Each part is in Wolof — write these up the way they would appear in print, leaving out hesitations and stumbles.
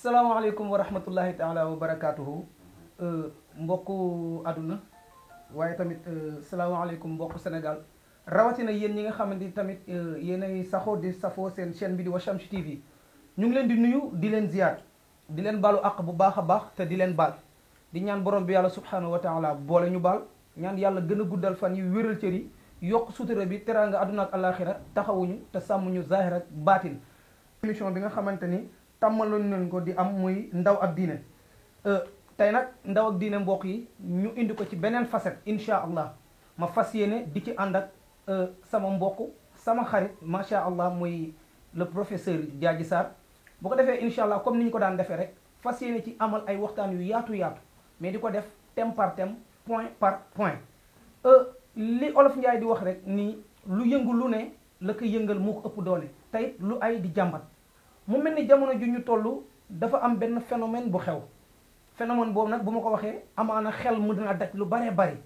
salaamaaleykum wa rahmatullahi taala wa barakaatuhu mbokku àdduna waaye tamit salaamaaleykum mbokku Sénégal rawatina yéen ñi nga xamante ni tamit yéenay saxoo di safoo seen chaîne bi di Washamsi TV ñu ngi leen di nuyu di leen ziyaar di leen baalu àq bu baax a baax te di leen baal di ñaan borom bi yàlla subhanahu wa taala boole ñu baal ñaan yàlla gën a guddal fan yi wéral cër yi yokk sutura bi teraanga àdduna ak àllaaxira taxawuñu te sàmmuñu zaahir ak baatin émission bi nga xamante ni tàmmaloon nañ ko di am muy ndaw ak diine tey nag ndaw ak diine mbokk yi ñu indi ko ci beneen facette incha allah ma fas yéene di ci ànd ak sama mbokk sama xarit macha allah muy le professeur Diadji Sarr bu ko defee incha allah comme ni ñu ko daan defee rek fas yéene ci amal ay waxtaan yu yaatu mais di ko def thème par thème point par point li olof Njaay di wax rek ni lu yëngu lu ne la ko yëngal moo ko ëpp doole tey lu ay di jàmbat mu mel ni jamono ju ñu toll dafa am benn phénomène bu xew phénomène boobu nag bu ma ko waxee amaana xel mu dina daj lu baree bari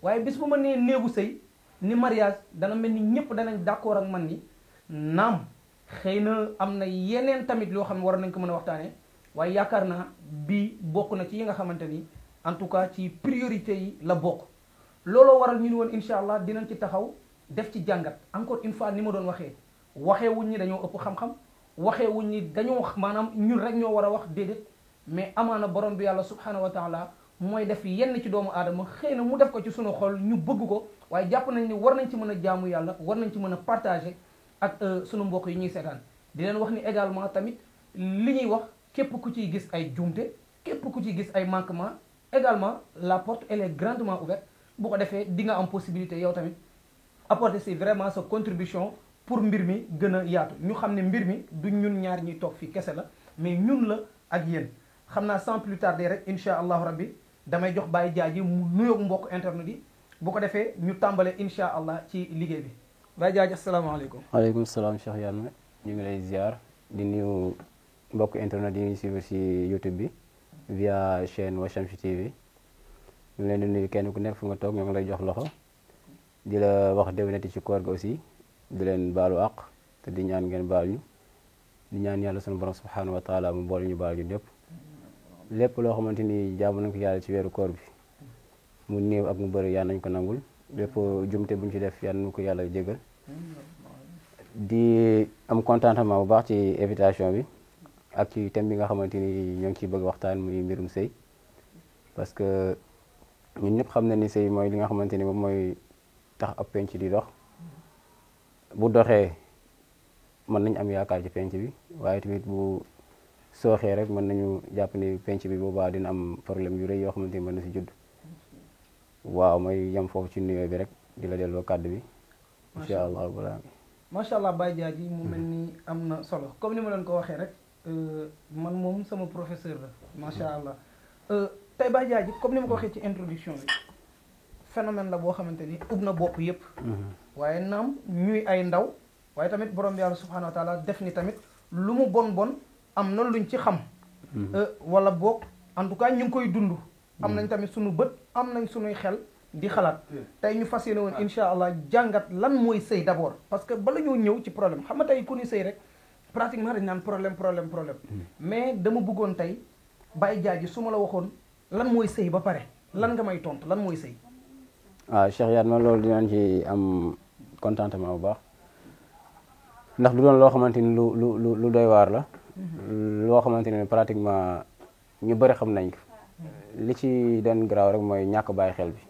waaye bis bu ma nee néegu sëy ni mariage dana mel ni ñëpp danañ d'accord ak man ni naam xëy na am na yeneen tamit loo xam ne war nañ ko mën a waxtaanee waaye yaakaar naa bii bokk na ci yi nga xamante ni en tout cas ci priorité yi la bokk looloo waral ñu ni woon incha allah dinañ ci taxaw def ci jàngat encore une fois ni ma doon waxee wuñ ñi dañoo ëpp xam-xam waxee wuñ ni dañoo maanaam ñun rek ñoo war a wax déedéet mais amaana borom bi yàlla subhanahu wa taala mooy def yenn ci doomu aadama xëy na mu def ko ci sunu xol ñu bëgg ko waaye jàpp nañ ni war nañ ci mën a jaamu yàlla war nañ ci mën a partager ak sunu mbokk yi ñuy seetaan di leen wax ni également tamit li ñuy wax képp ku ciy gis ay jumte képp ku ciy gis ay manquement également la porte elle est grandement ouverte bu ko defee di nga am possibilité yow tamit apporter si vraiment sa contribution pour mbir mi gën a yaatu ñu xam ne mbir mi du ñun ñaar ñuy toog fii kese la mais ñun la ak yéen xam naa sans plus tarder rek incha allahu rabbi damay jox Baye Diadji mu nuyoog mbokk internet yi bu ko defee ñu tàmbale incha allah ci liggéey bi Baye Diadji asalaamaaleykum. waaleykum salaam Cheikh Yane ñu ngi lay ziar di nuyu mbokk internet yi ñuy suivre si YouTube bi via chaîne Washamsi TV ñu ngi leen di nuyu kenn ku nekk fu nga toog ñoo ngi lay jox loxo di la wax déwénati ci koor gi aussi. di leen baalu àq te di ñaan ngeen baal ñu di ñaan yàlla sunu borom subhanahu wa taala mu boole ñu baal ñu lépp loo xamante ni jaamu nañ ko yàlla ci weeru koor bi mu néew ak mu bëri yàlla nañ ko nangul lépp jumte buñ ci def yàlla nañ ko yàlla jégal di am contentement bu baax ci invitation bi ak ci thème bi nga xamante ni ñoo ngi ciy bëgg waxtaan muy mbirum sëy parce que ñun ñëpp xam na ni sëy mooy li nga xamante ni moom mooy tax ab penc di dox bu doxee mën nañ am yaakaar ci penc bi waaye tamit bu sooxee rek mën nañu jàpp ni penc bi boobaa dina am problème yu rëy yoo xamante ni mën na si judd waaw mooy yem foofu ci nuyoo bi rek di la delloo kàddu bi incha allah balaa macha allah Baye Diadji mu mel ni am na solo comme ni ma leen ko waxee rek man moom sama professeur la macha allah tey Baye Diadji comme ni ma ko waxee ci introduction bi phénomène la boo xamante ni ub na bopp yëpp waaye naam ñuy ay ndaw waaye tamit borom bi yàlla subhanahu wa taala def ni tamit lu mu bon am na luñ ci xam wala boog en tout cas ñu ngi koy dund am nañ tamit suñu bët am nañ suñuy xel di xalaat tey ñu fas yéene woon incha allah jàngat lan mooy sëy d'abord parce que bala ñoo ñëw ci problème xam nga tey ku ni sëy rek pratiquement dañ naan problème mais dama bëggoon tey Baye Diadji su ma la waxoon lan mooy sëy ba pare lan nga may tontu lan mooy sëy waaw Cheikh Yane man loolu dinañ ci am contentement bu baax ndax du doon loo xamante ni lu doy waar la loo xamante ni pratiquement ñu bëri xam nañ ko li ci doon garaaw rek mooy ñàkk bàyyi xel bi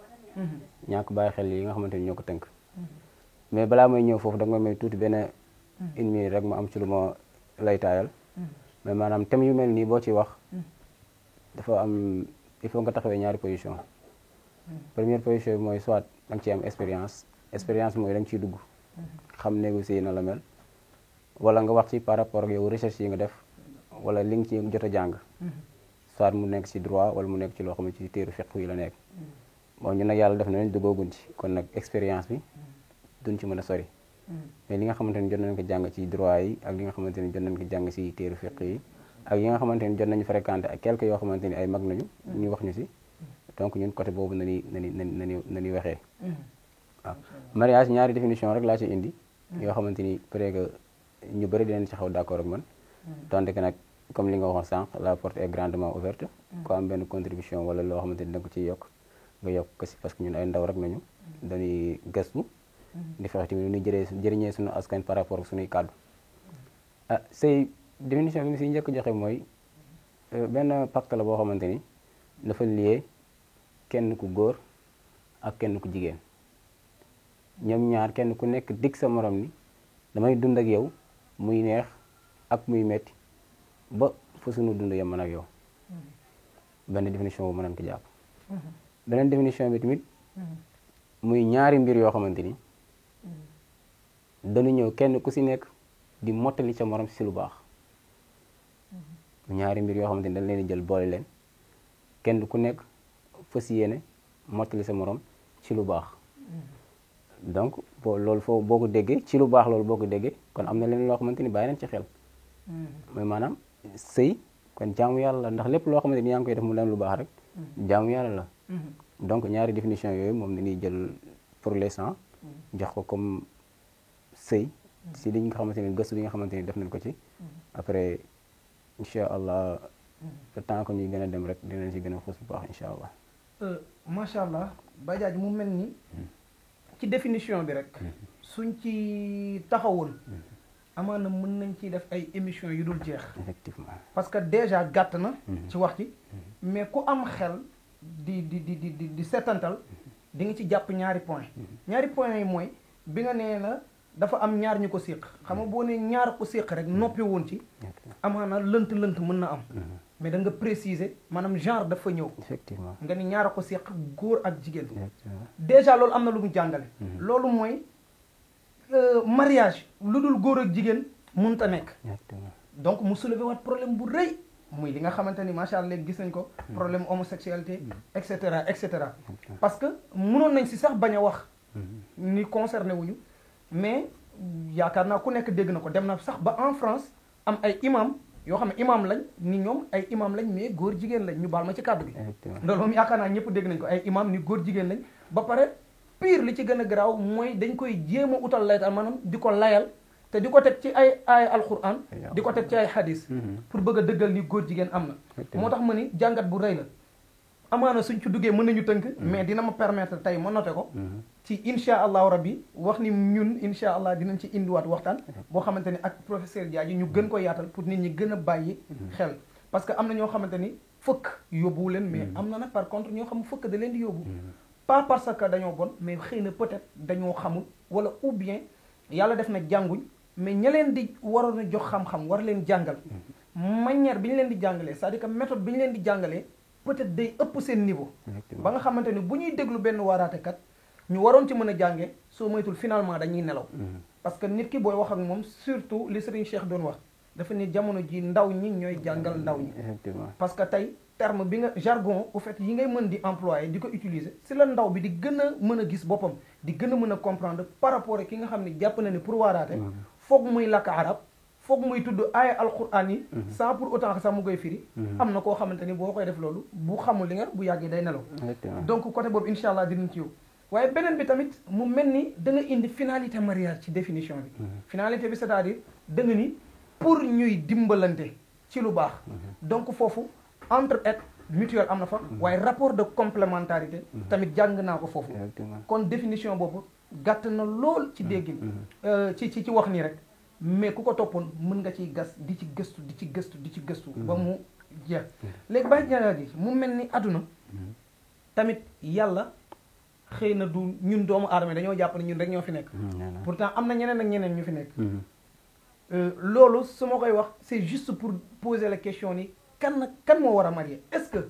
ñàkk bàyyi xel yi nga xamante ni ñoo ko tënk mais balaa may ñëw foofu da nga may tuuti benn une minute rek ma am ci lu ma lay taayal mais maanaam thème yu mel nii boo ci wax dafa am il faut nga taxawee ñaari position première position bi mooy soit da nga ciy am expérience mooy da nga ciy dugg xam négocier na la mel wala nga wax ci par rapport ak yow recherche yi nga def wala li nga ci jot a jàng soit mu nekk ci droit wala mu nekk ci loo xam ne ci téeru fiqh yi la nekk bon ñu nag yàlla def nañ duggoogun ci kon nag expérience bi duñ ci mën a sori mais li nga xamante ni jot nañ ko jàng ci droit yi ak li nga xamante ni jot nañ ko jàng ci téeru fiqh yi ak yi nga xamante ni jot nañu fréquenté ak quelques yoo xamante ni ay mag nañu ñu wax ñu ci donc ñun côté boobu nani waxee waaw mariage ñaari définition rek laa ci indi yoo xamante ni peut-être que ñu bëri dinañ ci xaw d'accord ak man donte que nag comme li nga waxoon sànq la porte est grandement ouverte. ku am benn contribution wala loo xamante ni da nga ko ciy yokk nga yokk ko si parce que ñun ay ndaw rek nañu. dañuy gëstu. di fexe tamit nu ñuy jëriñee suñu askan par rapport ak suñuy kàddu. sëy définition bi mu si njëkk joxe mooy benn pacte la boo xamante ni dafa lié kenn ku góor ak kenn ku jigéen ñoom ñaar kenn ku nekk dig sa morom ni damay dund ak yow muy neex ak muy metti ba fa sunu dund yem man ak yow benn définition bu mënoon ko jàpp. beneen définition bi tamit muy ñaari mbir yoo xamante ni dañu ñëw kenn ku si nekk di mottali sa morom si lu baax ñaari mbir yoo xamante ni dañ leen di jël boole leen kenn ku nekk fas yéene mottali sa morom ci lu baax. donc loolu foofu boo ko déggee ci lu baax loolu boo ko déggee kon am na leen loo xamante ni bàyyi nañ ci xel. mooy maanaam sëy kon jaamu yàlla la ndax lépp loo xamante ni yaa ngi koy def mu leen lu baax rek. jaamu yàlla la. donc ñaari définition yooyu moom dañuy jël pour l'instant jox ko comme sëy si li nga xamante ni gëstu li nga xamante ni def nañ ko ci. après incha allah le temps que ñuy gën a dem rek dinañ si gën a xuus bu baax incha allah. macha allah Badiadji mu mel ni ci définition bi rek suñ ci taxawoon amaana mën nañ ciy def ay émissions yu dul jeex. effectivement parce que déjà gàtt na. ci wax ci mais ku am xel di seetantal di nga ci jàpp ñaari point yi mooy bi nga nee na dafa am ñaar ñu ko séq xam nga boo nee ñaar ko séq rek noppi woon ci amaana lënt mën na am. mais da nga préciser maanaam genre dafa ñëw. effectivement nga ni ñaara ko seq góor ak jigéen. déjà loolu am na lu mu jàngale. loolu mooy mariage lu dul góor ak jigéen mënut a nekk. donc mu soulever waat problème bu rëy muy li nga xamante ni macha allah léegi gis nañ ko. problème homosexualité et cetera et cetera. parce que mënoon nañ si sax bañ a wax. ni concerné wuñu mais yaakaar naa ku nekk dégg na ko dem na sax ba en France am ay imam. yoo xam ne imam lañ ni ñoom ay imam lañ mais góor jigéen lañ ñu baal ma ci kàddu gi loolu moom yaakaar naa ñëpp dégg nañ ko ay imam ni góor jigéen lañ ba pare pire li ci gën a garaaw mooy dañ koy jéem a utal laytal maanaam di ko layal te di ko teg ci ay alquran di ko teg ci ay hadis pour bëgg a dëggal ni góor jigéen am na moo tax ma ni jàngat bu rëy la amaana suñ ci duggee mën nañu tënk mais dina ma permettre tey ma noté ko ci insha allahu rabbi wax ni ñun insha allah dinañ ci indiwaat waxtaan boo xamante ni ak professeur Diadji ñu gën ko yaatal pour nit ñi gën a bàyyi xel parce que am na ñoo xamante ni fëkk yóbbuwu leen mais am na nag par contre ñoo xam fëkk da leen di yóbbu pas parce que dañoo bon mais xëy na peut-être dañoo xamul wala ou bien yàlla def na jànguñ mais ña leen di waroon a jox xam-xam war leen jàngal manière bi ñu leen di jàngalee c'est-à-dire que méthode bi ñu leen di jàngalee peut-être day ëpp seen niveau ba nga xamante ni bu ñuy déglu benn waaraatekat ñu waroon ci mën a jàngee soo moytul finalement dañuy nelaw parce que nit ki booy wax ak moom surtout li Serigne Cheikh doon wax dafa ni jamono ji ndaw ñi ñooy jàngal ndaw ñi parce que tey terme bi nga jargon au fait yi ngay mën di employer di ko utiliser si la ndaw bi di gën a mën a gis boppam di gën a mën a comprendre par rapport ak ki nga xam ne jàpp na ni pour waaraate foog muy làkk arab foog muy tudd aaya alquran yi sans pour autant sax mu koy firi am na koo xamante ni boo koy def loolu bu xamul li nga bu yàggee day nelaw donc côté boobu incha allah dinañ ci yow waaye beneen bi tamit mu mel ni da nga indi finalité mariage ci définition bi finalité bi c'est-à-dire da nga ni pour ñuy dimbalante ci lu baax donc foofu entre-aide mutuelle am na fa waaye rapport de complémentarité tamit jàng naa ko foofu kon définition boobu gàtt na lool ci déggin ci wax nii rek mais ku ko toppoon mën nga ciy gas di ci gëstu ba mu jeex léegi Baye Diadji mu mel ni àdduna tamit yàlla xëy na du ñun doomu aadama dañoo jàpp ne ñun rek ñoo fi nekk pourtant am na ñeneen ak ñeneen ñu fi nekk loolu su ma koy wax c'est juste pour poser la question ni kan moo war a marier est-ce que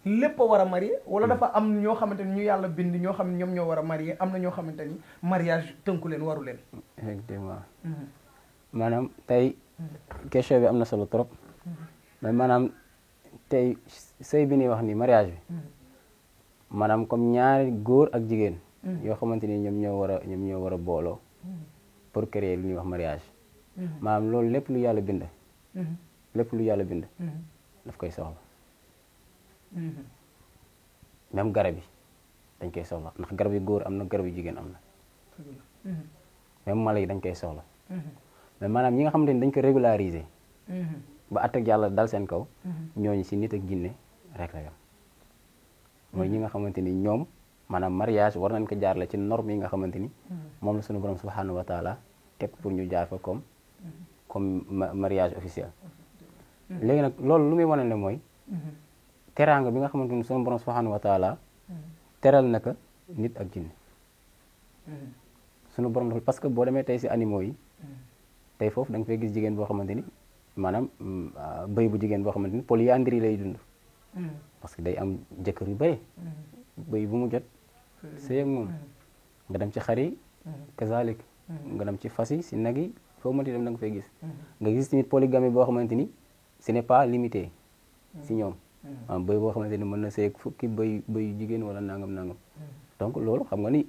lépp a war a marier wala dafa am ñoo xamante ni ñu yàlla bind ñoo xam ne ñoom ñoo war a marier am na ñoo xamante ni mariage tënku leen waru leen effectivement maanaam tey question bi am na solo trop mais maanaam tey sëy bi ñuy wax ni mariage bi maanaam comme ñaari góor ak jigéen yoo xamante ni ñoom ñoo war a booloo pour créer lu ñuy wax mariage maanaam loolu lépp lu yàlla bind daf koy soxla même garab yi dañ koy soxla ndax garab yi góor am na garab yi jigéen am na même mala yi dañ koy soxla mais maanaam ñi nga xamante ni dañ ko régulariser ba àtteeg yàlla dal seen kaw ñooñu si nit ak jinne rek la yam mooy ñi nga xamante ni ñoom maanaam mariage war nañ ko jaarale ci norme yi nga xamante ni moom la suñu borom subhanahu wa taala teg pour ñu jaar fa comme mariage officiel léegi nag loolu lu muy wane ne mooy teraanga bi nga xamante ni suñu borom subhanahu wa taala teral na ko nit ak jinne suñu borom dafa parce que boo demee tey si animaux yi tey foofu da nga fay gis jigéen boo xamante ni maanaam bëy bu jigéen boo xamante ni polyandrie lay dund parce que day am jëkkër yu bëri bëy bu mu jot sëy ak moom nga dem ci xar yi kazalik nga dem ci fas yi si nag yi foo mënti dem da nga fay gis nga gis tamit polygamie boo xamante ni ce n'est pas limité si ñoom bëy boo xamante ni mën na sëy ak fukki bëy jigéen wala nangam donc loolu xam nga ni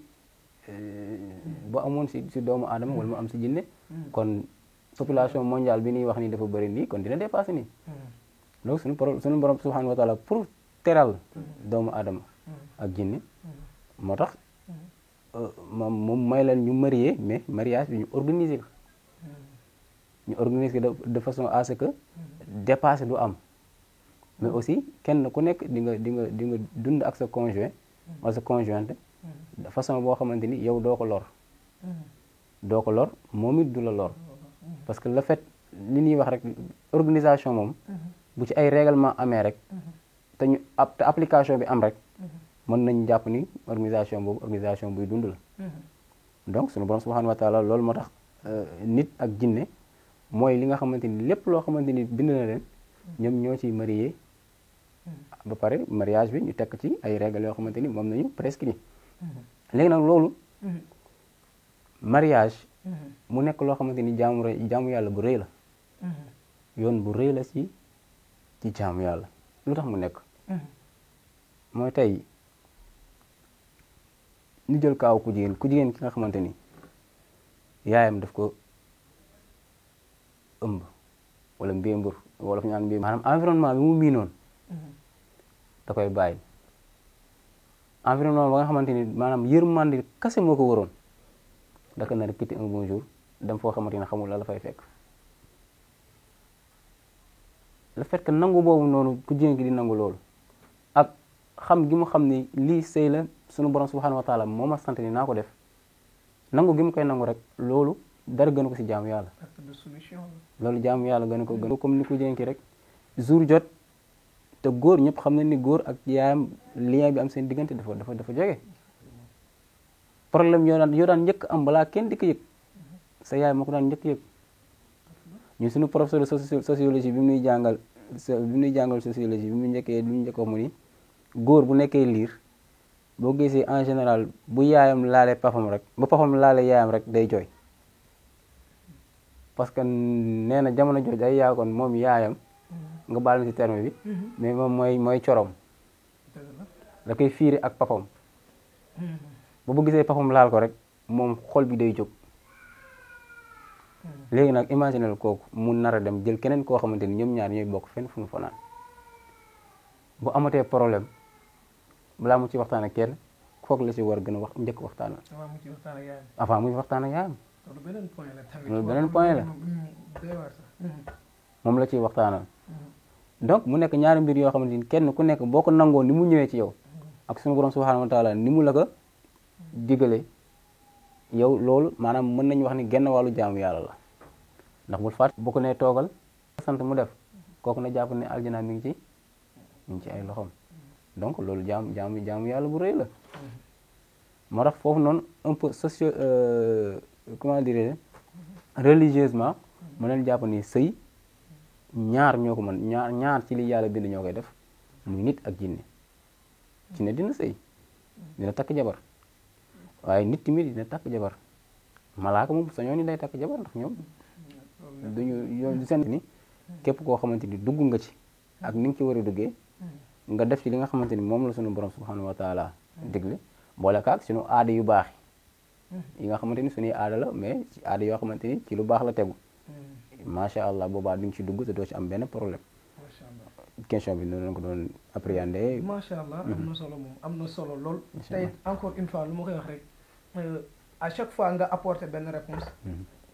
boo amoon si doomu aadama wala mu am si jinne kon population mondiale bi ñuy wax ni dafa bëri nii kon dina dépassé nii donc suñu borom subhanahu wa taala pour teral doomu aadama ak jinne moo tax moom may leen ñu marié mais mariage bi ñu organiser ko ñu organiser ko de façon à ce que dépassé du am mais aussi kenn ku nekk di nga dund ak sa conjoint wala sa conjointe de façon boo xamante ni yow doo ko lor moom it du la lor parce que le fait li ñuy wax rek organisation moom bu ci ay règlement amee rek te application bi am rek mën nañ jàpp ni organisation boobu organisation buy dund la donc suñu borom subhanahu wa taala loolu moo tax nit ak jinne mooy li nga xamante ni lépp loo xamante ni bind na leen ñoom ñoo ciy marié ba pare mariage bi ñu tekk ci ay règles yoo xamante ni moom nañu prescrit léegi nag loolu mariage mu nekk loo xamante ni jaamu yàlla bu rëy la yoon bu rëy la ci jaamu yàlla lu tax mu nekk mooy tey ñu jël kaaw ku jigéen ki nga xamante ni yaayam daf ko ëmb wala mbémbur wala fu ñu naan mbémbur maanaam environnement bi mu miinoon da koy bàyyi environnement ba nga xamante ni maanaam yërmande kase moo ko waroon daka na quitter un bon jour dem foo xamante ni xamul la fay fekk le fait que nangu boobu noonu ku jigéen gi di nangu loolu ak xam gi mu xam ni lii sëy la sunu borom subhanahu wa taala moo ma sant ni naa ko def nangu gi mu koy nangu rek loolu dara gënu ko si jaamu yàlla loolu jaamu yàlla gënu ko comme ni ku jigéen ki rek jour jot te góor ñëpp xam nañ ni góor ak yaayam lien bi am seen diggante dafa jóge problème yoo daan njëkk am balaa kenn di ko yëg sa yaay moo ko daan njëkk yëg ñu suñu professeur de sociologie bi mu ñuy jàngal sociologie bi mu njëkk wax mu ni góor bu nekkee liir boo gisee en général bu yaayam laalee papam rek bu papam laalee yaayam rek day jooy parce que nee na jamono jooju ay yaakoon moom yaayam nga baal na ci terme bi mais moom mooy corom da koy fiiri ak papam bu gisee papam laal ko rek moom xol bi day jóg léegi nag imaginel kooku mu nar a dem jël keneen koo xamante ni ñoom ñaar ñooy bokk fenn fu mu fanaan bu amatee problème balaa mu ci waxtaan ak kenn foog la ci war gën a wax njëkk waxtaan avant muy waxtaan ak yaayam loolu beneen point la moom la ciy waxtaanal donc mu nekk ñaari mbir yoo xamante ni kenn ku nekk boo ko nangoo ni mu ñëwee ci yow ak suñu borom subhanahu wa taala ni mu la ko digale yow loolu maanaam mën nañu wax ni genn wàllu jaamu yàlla la ndax bul fàtte boo ko nee toogal sant mu def kooku na jàpp ne aljana mi ngi ci ay loxoom donc loolu jaamu yàlla bu rëy la moo tax foofu noonu un peu comment dire religieusement mën nañu jàpp ni sëy ñaar ñoo ko mën ñaar ci li yàlla bind ñoo koy def muy nit ak jinne jinne dina sëy dina takk jabar waaye nit tamit dina takk jabar malaaka moom sañoon ni day takk jabar ndax ñoom du seen ni képp koo xamante ni dugg nga ci ak ni nga ci war a duggee nga def ci li nga xamante ni moom la sunu borom subhanahu wa taala digle boole kaak sunu aada yu baax yi nga xamante ni suñuy aada la mais ci aada yoo xamante ni ci lu baax la tegu macha allah boobaa di nga ci dugg te doo ci am benn problème question bi noonu la ko doon appréhender. macha allah am na solo moom am na solo lool. tey encore une fois lu ma koy wax rek à chaque fois nga apporter benn réponse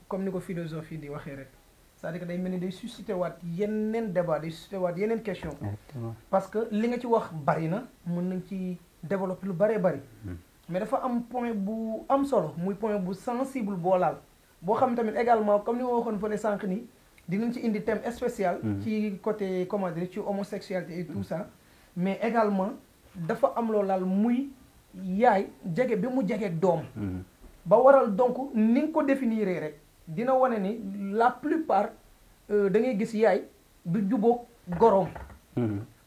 comme ni ko philosophie di waxee rek c'est-à-dire que day mel ni day suscité waat yeneen débat day suscité waat yeneen question Exactement. parce que li nga ci wax bari na mën nañ ci développer lu bëree bëri mais dafa am point bu am solo muy point bu sensible boo laal boo xam tamit également comme ni ma waxoon fële sànq nii dinañ ci indi thème spécial ci côté comment dire ci homosexualité et tout ça mais également dafa am loo laal muy yaay jege bi mu jege doom ba waral donc ni nga ko définir rek dina wane ni la plupart da ngay gis yaay du jubóog goroom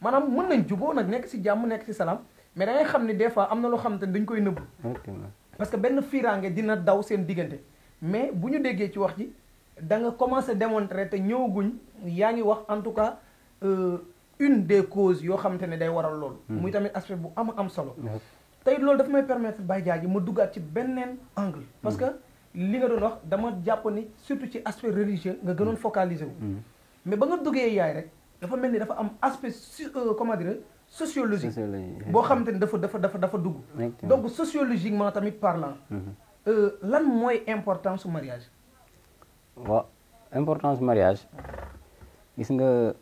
maanaam mën nañ jubóo nag nekk ci jàmm nekk ci salaam mais da ngay xam ni des fois am na loo xam te ne dañ koy nëbb parce que benn fiiraange dina daw seen diggante mais bu ñu déggee ci wax ji da nga commencé démontrer te ñëwaguñ yaa ngi wax en tout cas une des causes yoo xamante ne day waral loolu muy tamit aspect bu am solo tey loolu dafa may permettre Baye Diadji ma duggaat ci beneen angle parce que li nga doon wax dama jàpp ni surtout ci aspect religieux nga gënoon focaliser wu mais ba nga duggee yaay rek dafa mel ni dafa am aspect comment dire sociologique boo xamante ni dafa dugg donc sociologiquement tamit parlant lan mooy importance su mariage waaw importance mariage gis nga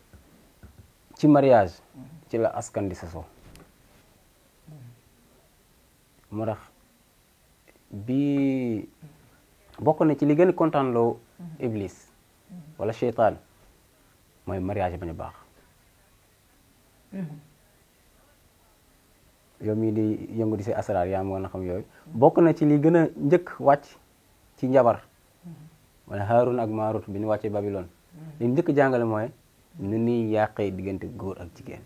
ci mariage ci la askan di sosoo moo tax bi bokk na ci li gën a kontaan loo iblis wala seytaan mooy mariage bañ a baax yow mii di yëngu di si asraar yaa ma gën a xam yooyu bokk na ci li gën a njëkk wàcc ci njabar wala Haarun ak Maarut bi ñu wàccee Babylone li njëkk jàngale mooy nu ñuy yàqee diggante góor ak jigéen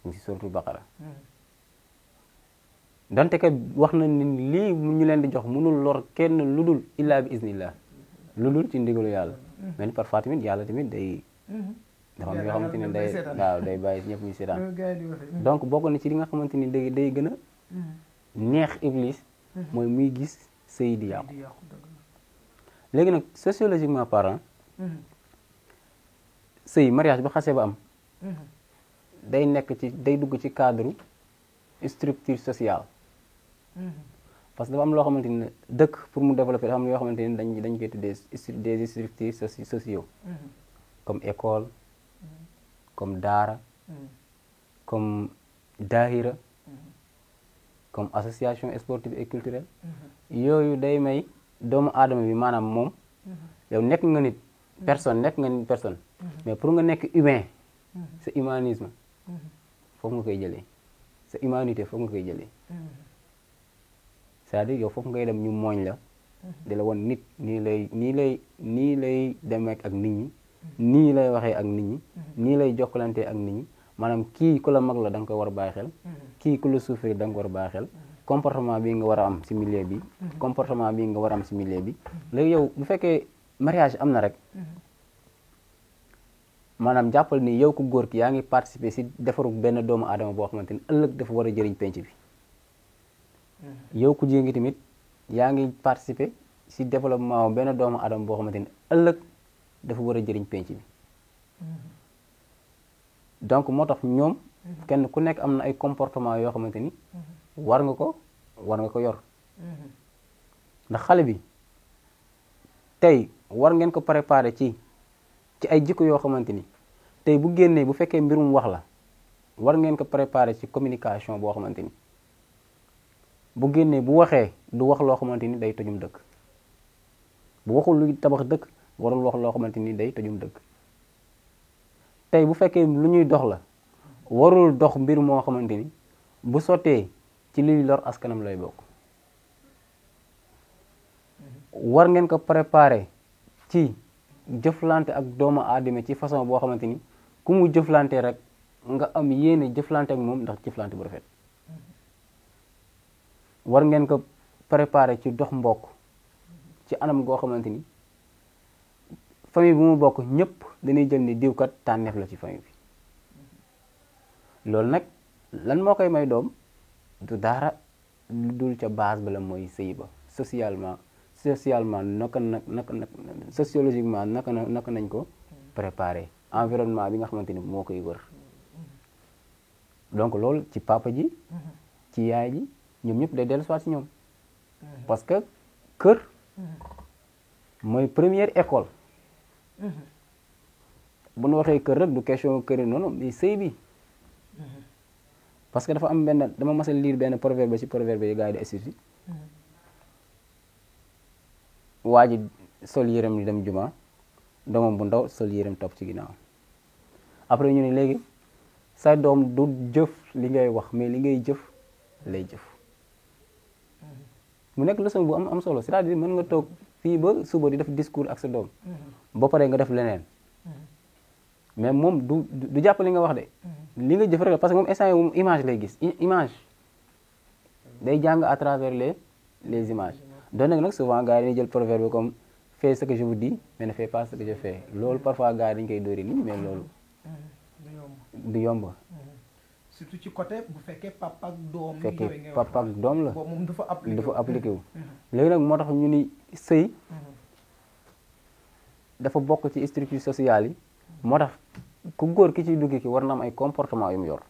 ñu si suratul Baqara donte que wax na ni lii ñu leen di jox mënul lor kenn lu dul illaa bi iznillah lu dul ci ndigalu yàlla mais ni parfois tamit yàlla tamit day dafa am yoo xamante ni day waaw day bàyyi ñëpp ñu seetaan donc bokk na ci li nga xamante ni day gën a neex iblis mooy muy gis sëy di yàqu léegi nag sociologiquement parlant sëy mariage ba xasee ba am day nekk ci day dugg ci cadre structure sociale parce que dafa am loo xamante ni dëkk pour mu développer dafa am yoo xamante ni dañ koy tuddee des structures sociaux comme école comme daara comme daahira comme association sportive et culturelle yooyu day may doomu aadama bi maanaam moom yow nekk nga nit personne mais pour nga nekk humain sa humanisme foofu nga koy jëlee sa humanité foofu nga koy jëlee c'est-à-dire yow foofu ngay dem ñu mooñ la di la woon nit nii lay demee ak nit ñi nii lay waxee ak nit ñi nii lay jokkalantee ak nit ñi maanaam kii ku la mag la da nga ko war a bàyyi xel kii ku la souffrir da nga ko war a bàyyi xel comportement bi nga war a am si milieu bi comportement bi nga war a am si milieu bi léegi yow bu fekkee mariage am na rek maanaam jàppal ni yow ku góor ki yaa ngi participer si defaru benn doomu aadama boo xamante ni ëllëg dafa war a jëriñ penc bi yow ku jigéen gi tamit yaa ngi participer si développement benn doomu aadama boo xamante ni ëllëg dafa war a jëriñ penc bi donc moo tax ñoom kenn ku nekk am na ay comportement yoo xamante ni war nga ko yor ndax xale bi tey war ngeen ko préparer ci ay jikko yoo xamante ni tey bu génnee bu fekkee mbirum wax la war ngeen ko préparer ci communication boo xamante ni bu génnee bu waxee du wax loo xamante ni day tojum dëkk bu waxul luy tabax dëkk warul wax loo xamante ni day tojum dëkk tey bu fekkee lu ñuy dox la warul dox mbir moo xamante ni bu sottee ci liy lor askanam lay bokk war ngeen ko préparer ci jëflante ak doomu aadama ci façon boo xamante ni ku mu jëflante rek nga am yéene jëflante ak moom ndax jëflante bu rafet war ngeen ko préparer ci dox mbokk ci anam goo xamante ni famille bu mu bokk ñëpp dañuy jël ni diwkat tànneef la ci famille bi loolu nag lan moo koy may doom du dara lu dul ca base ba la mooy sëy ba socialement sociologiquement naka nañ ko préparer environnement bi nga xamante ni moo koy wër donc loolu ci papa ji ci yaay ji ñoom ñëpp day dellu soit ci ñoom parce que kër mooy première école bu nu waxee kër rek du question kër yi noonu mais sëy bi parce que dafa am benn dama mas a lire benn proverbe ci proverbe yi gars yi di expliquer waa ji sol yërëm di dem juma doomam bu ndaw sol yërëm topp ci ginnaaw après ñu ne léegi sa doom du jëf li ngay wax mais li ngay jëf lay jëf mu nekk leçon bu am solo c'est-à-dire mën nga toog fii ba suba di def discours ak sa doom ba pare nga def leneen mais moom du jàpp li nga wax de li nga jëf rek parce que moom instant yi moom image lay gis image day jàng à travers les images donc nag souvent gars yi dañuy jël proverbe comme fais ce que je vous dis mais ne fais pas ce que je fais loolu parfois gars yi dañu koy dóori nii mais loolu du yomb surtout ci côté bu fekkee papa ak doom fekkee papa ak doom la moom dafa appliqué wu léegi nag moo tax ñu ni sëy dafa bokk ci structure sociale yi moo tax ku góor ki ciy dugg ki war na am ay comportement yu mu yor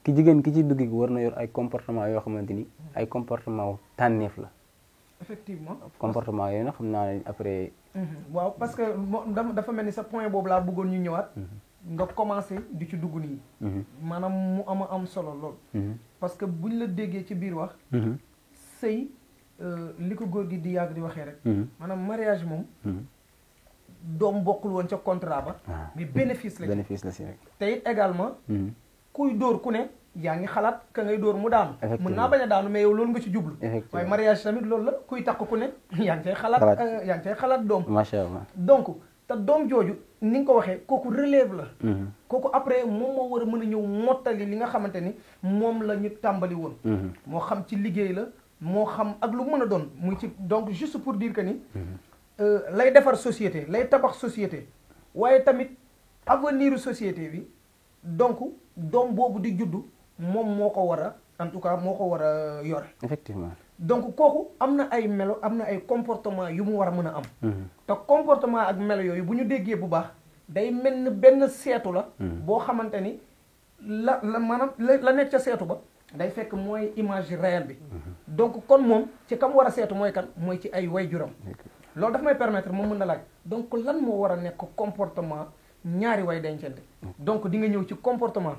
ki jigéen ki ciy dugg ki war na yor ay comportement yoo xamante ni ay comportement tànneef la effectivement comportement yooyu nag xam naa ne après waaw parce que dafa mel ni sa point boobu laa bëggoon ñu ñëwaat nga commencé di ci dugg nii maanaam mu am solo lool parce que buñ la déggee ci biir wax sëy li ko góor gi di yàgg di waxee rek maanaam mariage moom doom bokkul woon ca contrat ba mais bénéfice la si rek te it également kuy dóor ku ne yaa ngi xalaat ka ngay dóor mu daanu mën naa bañ a daanu mais yow loolu nga ci jublu waaye mariage tamit loolu la kuy takk ku ne yaa ngi cay xalaat doom macha allah donc te doom jooju ni nga ko waxee kooku relève la kooku après moom moo war a mën a ñëw mottali li nga xamante ni moom la ñu tàmbali woon moo xam ci liggéey la moo xam ak lu mën a doon muy ci donc juste pour dire que ni lay defar société lay tabax société waaye tamit avenir société bi donc doom boobu di juddu moom moo ko war a en tout cas moo ko war a yore effectivement donc kooku am na ay melo am na ay comportement yu mu war a mën a am te comportement ak melo yooyu bu ñu déggee bu baax day mel ni benn seetu la boo xamante ni la maanaam la nekk ca seetu ba day fekk mooy image réelle bi donc kon moom ci kam war a seetu mooy kan mooy ci ay waajuram loolu daf may permettre moom mën na laaj donc lan moo war a nekk comportement ñaari way dencante donc di nga ñëw ci comportement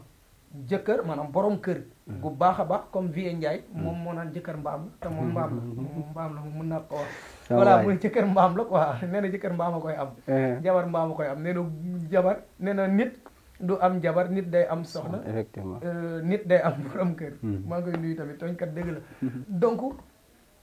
jëkkër maanaam borom kër gu baax a baax comme Vieux Ndiaye moom moo naan jëkkër mbaam la te moom mbaam la moom mën naa ko wax voilà muy jëkkër mbaam la quoi nee na jëkkër mbaam a koy am jabar mbaam a koy am nee na jabar nee na nit du am jabar nit day am soxna effectivement nit day am borom kër maa ngi koy nuyu tamit tooñkat dëgg la donc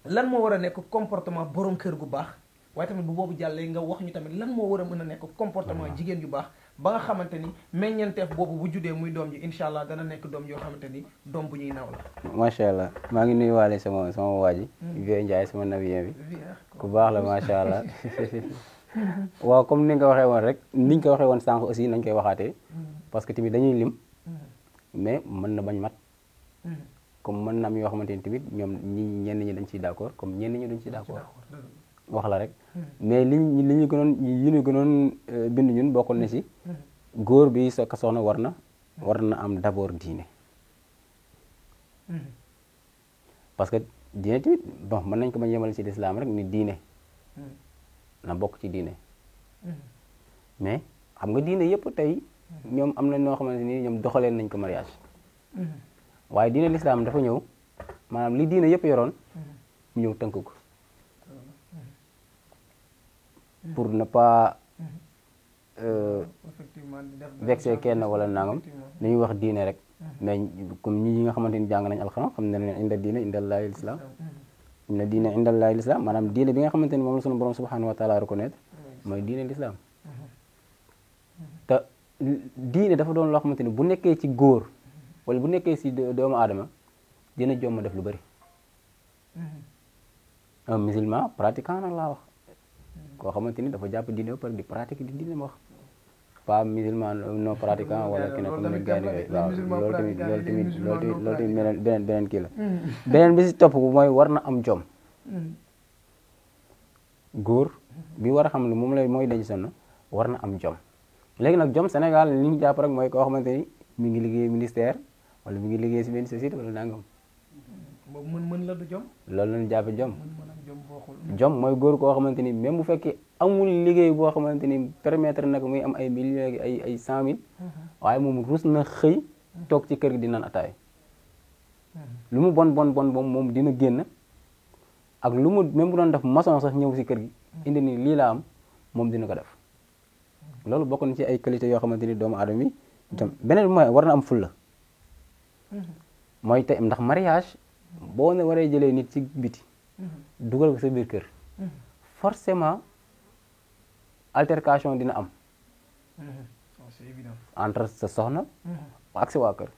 lan moo war a nekk comportement borom kër gu baax waaye tamit bu boobu jàllee nga wax ñu tamit lan moo war a mën a nekk comportement jigéen yu baax ba nga xamante ni meññeenteef boobu bu juddee muy doom ji incha allah dana nekk doom yoo xamante ni doom bu ñuy naw la macha allah maa ngi nuyuwaale sama waa ji Vieux Ndiaye sama navien bi ku baax la macha allah waaw comme ni nga ko waxee woon rek niñ ko waxee woon sànq aussi nañ koy waxaatee parce que tamit dañuy lim mais mën na bañ mat comme mën na am yoo xamante ni tamit ñoom ñenn ñi dañ ciy d'accord comme ñenn ñi duñ ciy d'accord wax la rek mais li ñu gënoon bind ñun bokkoon na ci góor bi sa soxna war na am d'abord diine parce que diine tamit bon mën nañ ko bañ yemal ci l'islam rek ni diine na bokk ci diine mais xam nga diine yëpp tey ñoom am na ñoo xamante ni ñoom doxaleen nañ ko mariage waaye diine l'islam dafa ñëw maanaam li diine yëpp yoroon ñëw tënk ko pour ne pas vexer kenn wala nangam dañuy wax diine rek mais comme ñi nga xamante ni jàng nañ alxuraan xam ne leen inda diine indallahi l'islam inna diine indallahi l'islam maanaam diine bi nga xamante ni moom la sunu borom subhanahu wa taala reconnaître mooy diine l'islam te diine dafa doon loo xamante ni bu nekkee ci góor wala bu nekkee ci doomu aadama dina jomma def lu bari un musulman pratiquant nag laa wax koo xamante ni dafa jàpp diine ba pare di pratique di diine ma wax pas musulman non pratiquant wala keneen comme ne gaay waaw loolu tamit beneen kii la beneen bi si topp mooy war na am jom góor bi war a xam ne moom la mooy denc sonn war na am jom léegi nag jom Sénégal li ñu jàpp rek mooy koo xamante ni mi ngi liggéey ministère wala mi ngi liggéey si benn société wala nangam boobu mën la du jom loolu lañu jàppe jom jom mooy góor koo xamante ni même bu fekkee amul liggéey boo xamante ni permettre na ko muy am ay millions ay 100 000 waaye moom rus na xëy toog ci kër gi di naan ataay lu mu bon moom dina génn ak lu mu même bu doon def maçon sax ñëw si kër gi indi ni lii laa am moom dina ko def loolu bokk na ci ay qualité yoo xamante ni doomu aadama yi itam beneen bi mooy war na am fulla mooy tey ndax mariage boo ne waree jëlee nit ci biti dugal ko sa biir kër forcément altercation dina am c'est évident entre sa soxna ak sa waa kër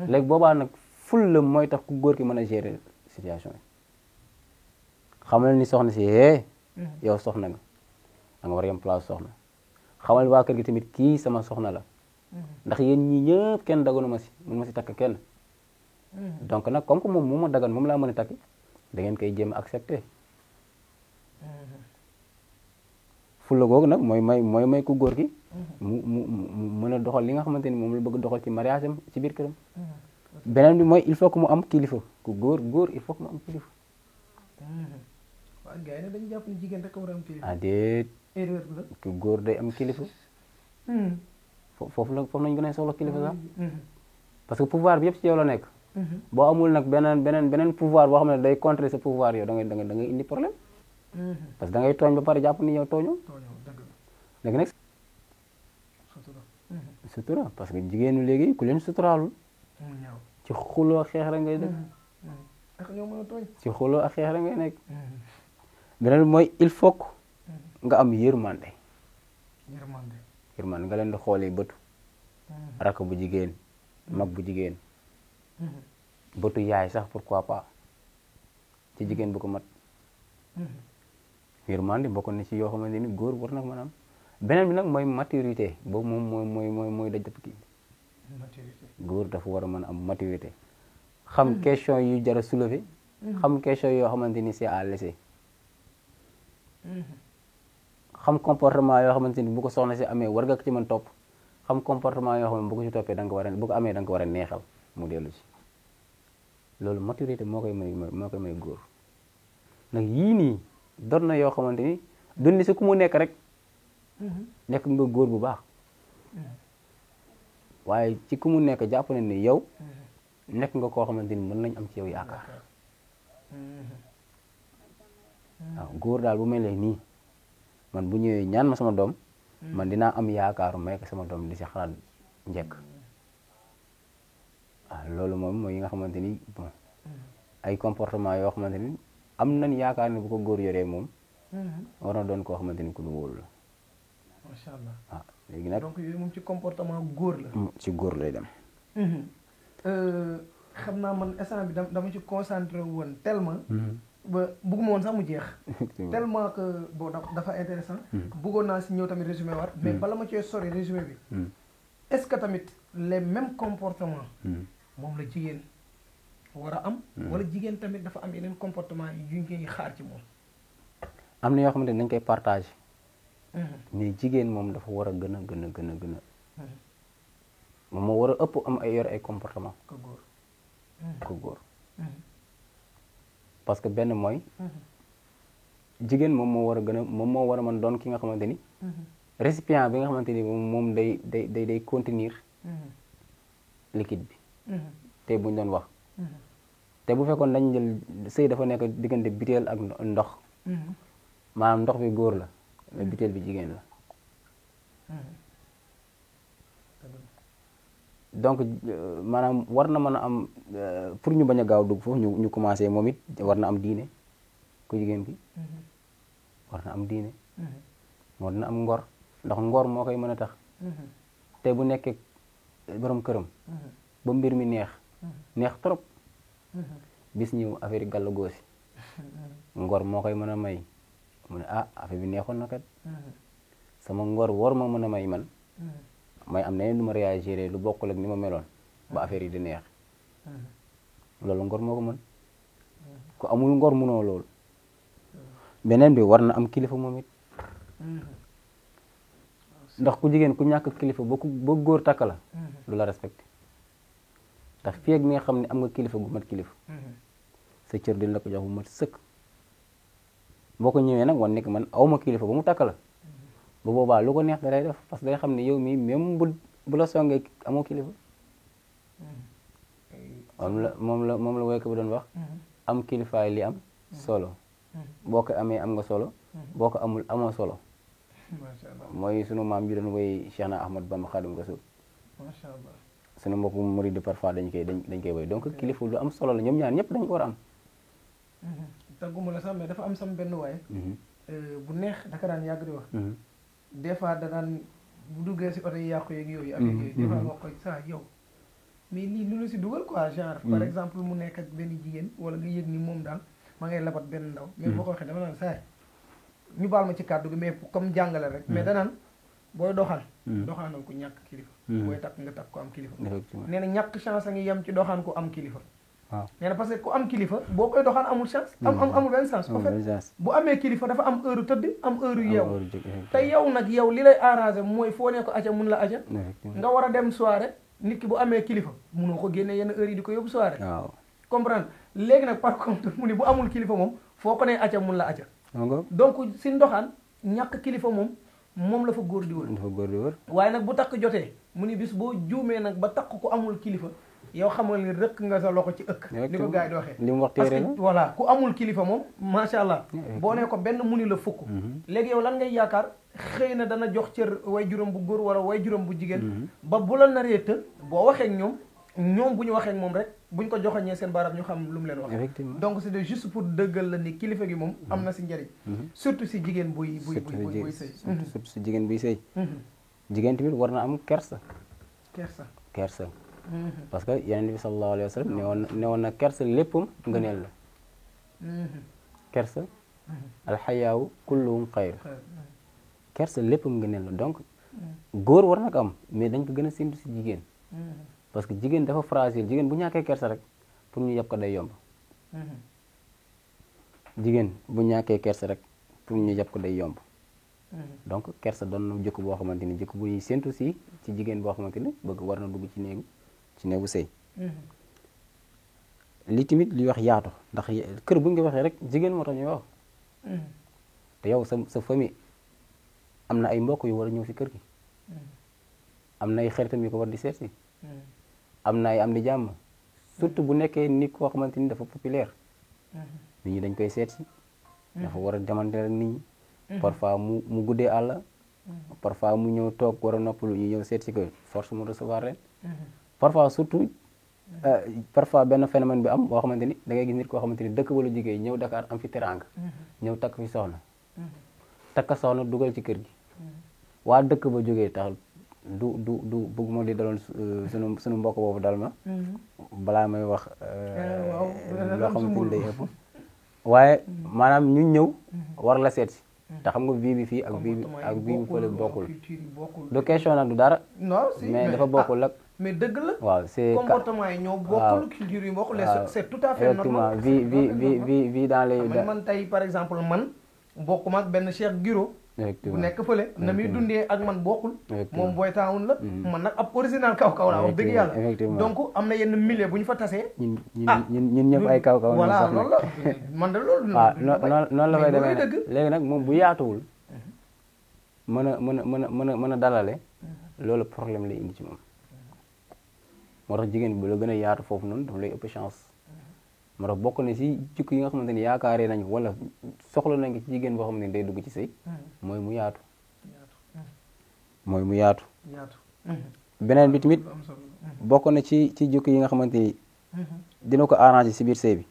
léegi boobaa nag fulla mooy tax ku góor ki mën a gérer situation yi xamal ni soxna si yow soxna nga da nga war a yem place soxna xamal waa kër gi tamit kii sama soxna la ndax yéen ñi ñëpp kenn daganu ma si mun ma si takk kenn donc nag comme que moom mu ma dagan moom laa mën a takki da ngeen koy jéem a accepté fulla googu nag mooy may ku góor gi mu mën a doxal li nga xamante ni moom la bëgg doxal ci mariage am ci biir këram beneen bi mooy il faut que mu am kilifa ku góor il faut que mu am kilifa waaw gars yi nag dañu jàpp ni jigéen rek a war a am kilifa ah déet erreur la ku góor day am kilifa foofu nañ gën a soxla kilifa sax parce que pouvoir bi yëpp ci yow la nekk boo amul nag beneen pouvoir boo xam ne day contrer sa pouvoir yow da ngay indi problème parce que da ngay tooñ ba pare jàpp ni yow tooñoo léegi nag sutura parce que jigéenu léegi ku leen suturaalul ci xuloo ak xeex rek ngay dëkk ci xuloo ak xeex rek ngay nekk beneen mooy il faut que nga am yërmande nga leen di xoolee bëtu rakk bu jigéen mag bu jigéen bëtu yaay sax pourquoi pas ci jigéen bu ko mat yërmande bokk na ci yoo xamante ni góor war nag mën a am beneen bi nag mooy maturité boobu moom mooy daj dëpp kii góor dafa war a mën a am maturité xam question yu jar a soulever xam question yoo xamante ni c'est à laisser xam comportement yoo xamante ni bu ko soxna si amee war nga ko ci mën topp xam comportement yoo xam ne bu ko ci toppee da nga ko war a bu ko amee da nga ko war a neexal mu dellu ci loolu maturité moo koy may góor nag yii nii doon na yoo xamante ni doon ni si ku mu nekk rek nekk nga góor bu baax waaye ci ku mu nekk jàpp ne ni yow nekk nga koo xamante ni mën nañ am ci yow yaakaar waaw góor daal bu mel nii man bu ñëwee ñaan ma sama doom man dinaa am yaakaaru may ko sama doom di si xalaat njëkk waaw loolu moom mooy yi nga xamante ni bon ay comportement yoo xamante ni am nañ yaakaar ne bu ko góor yoree moom war na doon koo xamante ni ku nu wóolu la macha allah waaw léegi nag donc yooyu moom ci comportement góor la ci góor lay dem xam naa man instant bi dama ci concentré woon tellement ba bëgguma woon sax mu jeex tellement que bon dafa intéressant bëggoon naa si ñëw tamit résumé waat mais bala ma cee sori résumé bi est-ce que tamit les mêmes comportements moom la jigéen war a am wala jigéen tamit dafa am yeneen comportement yu ñu xaar ci moom am na yoo xamante ni dañ koy partagé mais jigéen moom dafa war a gën a moom moo war a ëpp am ay yor ay comportement ko góor parce que benn mooy jigéen moom moo war a moom moo war a mën doon ki nga xamante ni récipient bi nga xamante ni moom day contenir liquide bi te buñ doon wax te bu fekkoon dañ jël sëy dafa nekk diggante biteel ak ndox maanaam ndox bi góor la mais biteel bi jigéen la donc maanaam war na mën a am pour ñu bañ a gaaw dugg foofu ñu commencé moom it war na am diine ku jigéen ki war na am diine war na am ngor ndax ngor moo koy mën a tax te bu nekkee borom këram ba mbir mi neex trop bis ñëw affaire yi gàll goosi ngor moo koy mën a may mu ne affaire bi neexoon na kat sama ngor war ma mën a may man may am na lu ma réagir lu bokkul ak ni ma meloon ba affaire yi di neex loolu ngor moo ko mën ku amul ngor mënoo loolu beneen bi war na am kilifa moom it ndax ku jigéen ku ñàkk kilifa ba góor takk la lu la respecté ndax fii ak mi nga xam ne am nga kilifa gu mat kilifa sa cër dina la ko jox bu mat sëkk boo ko ñëwee nag wan nekk man awma kilifa ba mu takk la bu boobaa lu ko neex da lay def parce que day xam ne yow mii même bu la songee amoo kilifa. moom la woykat bu doon wax. am kilifaay li am solo. boo ko amee am nga solo. boo ko amul amoo solo. macha allah mooy sunu maam ji doon woy Cheikh na Ahmad Bamba Khadim Rasul. macha allah sunu mbokku murid parfois dañ koy woy donc kilifa lu am solo la ñoom ñaar ñëpp dañ ko war a am. tàgguma la sax mais dafa am sama benn waaye. bu neex daka daan yàgg di wax. des fois da daan bu duggee si oto yi yàqu yeeg yooyu. ak yooyu des fois nga koy saa yow. mais lii lu la si dugal quoi genre. par exemple mu nekk ak benn jigéen wala nga yëg ni moom daal ma ngay labat benn ndaw. mais boo ko waxee dama naan saa ñu baal ma ci kàddu gi mais comme jàngale rek. mais danaan booy doxaan. doxaanal ko ñàkk kilifa. booy takk nga takk ko am kilifa. nee na ñàkk chance a ngi yem ci doxaan ko am kilifa. waaw nee na parce que ku am kilifa boo koy doxaan amul chance. amul benn chance. en fait bu amee kilifa dafa am heure tëdd am heure yeewu. te yow nag yow li lay arrangé mooy foo ne ko aca mun la aca. nga war a dem soirée nit ki bu amee kilifa munoo ko génnee yenn heure yi di ko yóbbu soirée. waaw comprendre léegi nag par contre mu ni bu amul kilifa moom foo ko nee aca mun la aca. donc si ndoxaan ñàkk kilifa moom la fa góor di wër. waaye nag bu takk jotee mu ni bis boo juumee nag ba takk ko amul kilifa. yow xamal ni rëkk nga sa loxo ci ëkk. ni ko gars yi di waxee. li mu wax téere la parce que voilà ku amul kilifa moom macha allah. boo nee ko benn muni la fukk. léegi yow lan ngay yaakaar xëy na dana jox cër way juróom bu góor wala way juróom bu jigéen. ba bu la naree të boo waxee ak ñoom bu ñu waxee ak moom rek buñ ko joxoñee seen baaraam ñu xam lu mu leen wax. effectivement donc c'est juste pour dëggal la ni kilifa gi moom am na si njëriñ. surtout si jigéen buy sëy. surtout si jigéen buy sëy. jigéen tamit war na am kersa. kersa. parce que yonent bi sallallahu alayhi wa sallam ne woon na kersa léppam ngëneel la. kersa. alxayaawu kulluhum xayr. kersa léppam ngëneel la donc. góor war na ko am mais dañ ko gën a séntu si jigéen. parce que jigéen dafa fragile jigéen bu ñàkkee kersa rek pour ñu yab ko day yomb. jigéen bu ñàkkee kersa rek pour ñu yab ko day yomb. donc kersa doon na jikko boo xamante ni jikko bu ñuy séntu si ci jigéen boo xamante ni bëgg war na dugg ci néegu sëy. li tamit li wax yaatu ndax kër bu ñu ko waxee rek jigéen moo tax ñuy wax. te yow sa famille am na ay mbokk yu war a ñëw si kër gi. am na ay xaritam yu ko war di seet si. am na ay am di jàmm surtout bu nekkee nit koo xamante ni dafa populaire. nit ñi dañ koy seet si. dafa war a demante rek nit ñi. parfois mu guddee àll. parfois mu ñëw toog war a noppalu ñu ñëw seet si ko force mu recevoir leen. parfois surtout parfois benn phénomène bi am boo xamante ni da ngay gis nit koo xamante ni dëkk wala jigéen ñëw Dakar am fi teraanga. ñëw takk fi soxna. takka soxna dugal ci kër gi. waa dëkk ba jógee tax du bëgguma li daloon sunu mbokk boobu dal ma. balaa may wax. loo xamante ni day ëpp. waaye maanaam ñu ñëw war la seet si. te xam nga bii bi fii ak bii bi fële bokkul. du question nag du dara. mais dafa bokkul ak. mais dëgg la. waaw c'est comportement yi ñoo bokkul culture yi bokkul. c'est tout à fait normal. vie dans les. man tey par exemple man bokkuma ak benn Cheikh Giro. bu nekk fële na muy dundee ak man bokkul. moom booy taawun la. man nag ab original kaw la wax dëgg yàlla. donc am na yenn milieu bu ñu fa tasee. ñun ñëpp ay kaw la. voilà loolu la man de loolu. waaw noonu la fay demee nag léegi nag moom bu yaatuwul. mën a dalale. loolu problème lay indi ci moom. moo tax jigéen bi la gën a yaatu foofu noonu dafa lay ëpp chance. moo tax bokk na si jikko yi nga xamante ni yaakaaree nañu wala soxla nañ ko ci jigéen boo xamante ni day dugg ci sëy mooy mu yaatu. mooy mu yaatu. beneen bi tamit bokk na ci jikko yi nga xamante ni dina ko arranger si biir sëy bi.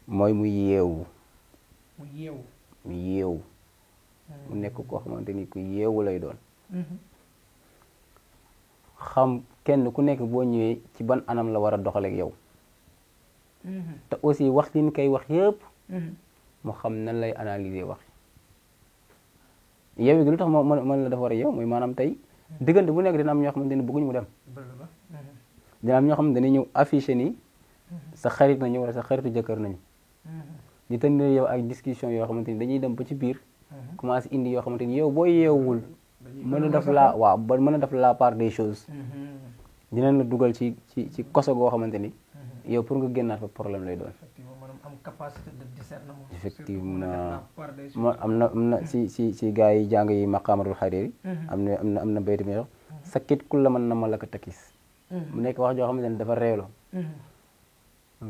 mooy mu yeewu. mu nekk koo xamante ni ku yeewu lay doon. xam kenn ku nekk boo ñëwee ci ban anam la war a doxaleeg yow. te aussi wax li ñu koy wax yëpp. mu xam nan lay analyser wax. yow gi lu tax mën la dafa war a yow mooy maanaam tey diggante bu nekk dina am ñoo xamante ni bëgguñu mu dem. dina am ñoo xamante ne ñëw affiché ni sa xarit nañu wala sa xaritu jëkkër nañu. di tënk yow ak discussion yoo xamante ni dañuy dem ba ci biir. commencé indi yoo xamante ni yow boo yeewul. mën a def mën a def la part des choses. dinañ la dugal ci koso goo xamante ni yow pour nga génnaat fa problème lay doon. capacité de discernement. effectivement moo am na si gars yi jàng yi maqaamatul xariri am na baytu mi wax sakkit kul la man na ma la ko takkis mu nekk wax joo xamante ne dafa reeloo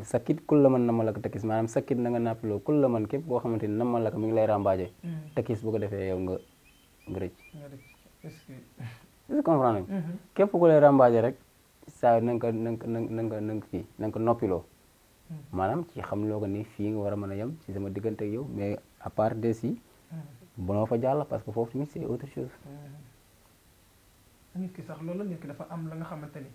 sakkit kul la man na ma la ko takkis maanaam sakkit na nga nàppaloo kul la man képp koo xamante ni na ma la ko mi ngi lay rambaaje takkis bu ko defee yow nga rëcc est-ce que comprendre nga képp ku lay rambaaje rek saa na nga ko noppiloo maanaam ci xam loo ko ni fii nga war a mën a yem ci sama diggante ak yow mais à part de si bonoo fa jàll parce que foofu tamit c'est autre chose nit ki sax loolu nit ki dafa am la nga xamante ni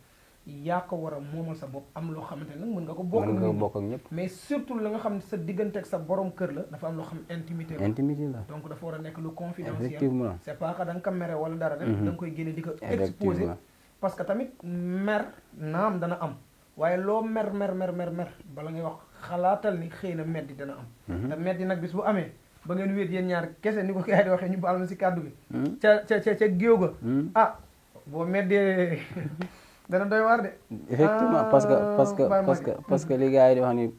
yaa ko war a moomal sa bopp am loo xamante ni nag mën nga ko bokk ak ñëpp mais surtout la nga xam ne sa diggante ak sa borom kër la dafa am loo xam intimité la donc dafa war a nekk lu confidentiel effectivement c'est pas que da nga ko mere wala dara rek da nga koy génne di ko exposer parce que tamit mer naam dana am waaye loo mer bala ngay wax xalaatal ni xëy na meddi dana am te meddi nag bis bu amee ba ngeen wéet yéen ñaar kese ni ko gars yi di waxee ñu baal ma si kàddu gi ca géew ga ah boo meddee dana doy waar de effectivement parce que li gars yi di wax ni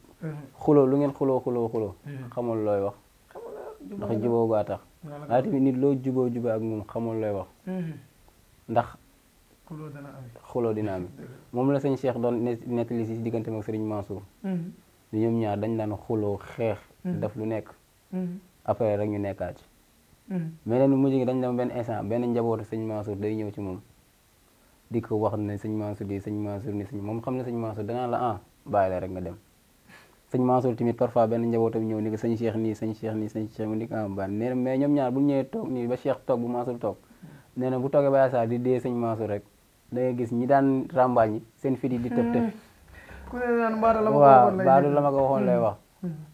xuloo lu ngeen xuloo xamul looy wax ndax juboo gaa tax waaye tamit nit loo juboo ak moom xamul looy wax ndax xuloo dina am moom la sëñ Cheikh doon nettali si diggante ak sëriñ Mansour ni ñoom ñaar dañ daan xuloo xeex def lu nekk après rek ñu nekkaat ci mais leen mujj gi dañ dem benn instant benn njabootu sëñ Mansour day ñëw ci moom di ko wax ne sëñ Mansour di sëñ Mansour ni sëñ moom xam ne sëñ Mansour danaa la bàyyi la rek nga dem sëñ Mansour tamit parfois benn njabootam ñëw ni ko sëñ Cheikh nii sëñ Cheikh mu ni ko bàyyi nee na mais ñoom ñaar bu ñëwee toog nii ba Cheikh toog bu Mansour toog nee na bu toogee ba saa di dee sëñ Mansour rek da ngay gis ñi daan ràmbaañ ñi seen fit yi di tëb ku ne naan baadu la ma ko waxoon lay wax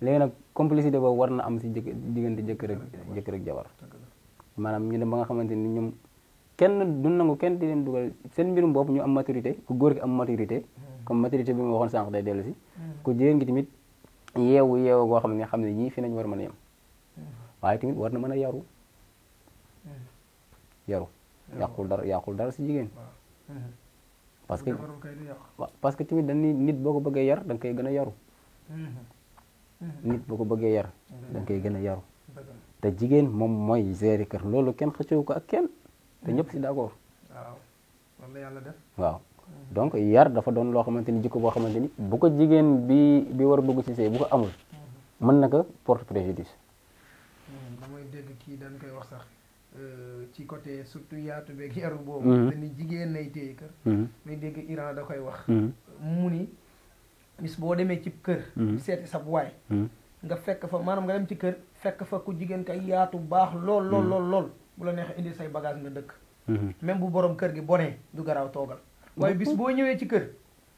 léegi nag complicité boobu war na am si diggante jëkkër ak jabar maanaam ñu dem ba nga xamante ni ñoom kenn du nangu kenn di leen dugal seen mbirum bopp ñu am maturité ku góor gi am maturité comme maturité bi ma waxoon sànq day dellu si ku jigéen gi tamit yeewu goo xam ne ñii fi nañ war a mën a yem waaye tamit war na mën a yaru yàqul dara si jigéen parce que tamit dañuy nit boo ko bëggee yar da nga koy gën a yaru nit boo ko bëggee yar da nga koy gën a yaru te jigéen moom mooy gérer kër loolu kenn xëccewu ko ak kenn te ñëpp si d'accord loolu la yàlla def waaw donc yar dafa doon loo xamante ni jikko boo xamante ni bu ko jigéen bi war a dugg ci sëy bu ko amul mën na ko porte préjudice damay dégg kii dañ koy wax sax ci côté surtout yaatu beeg yaru boobu te ni jigéen nay téye kër may dégg Iran da koy wax mu ni bis boo demee ci kër seeti sab waay nga fekk fa maanaam nga dem ci kër fekk fa ku jigéen kay yaatu baax lool bu la neexee indi say bagage nga dëkk même bu borom kër gi bonee du garaaw toogal waaye bis boo ñëwee ci kër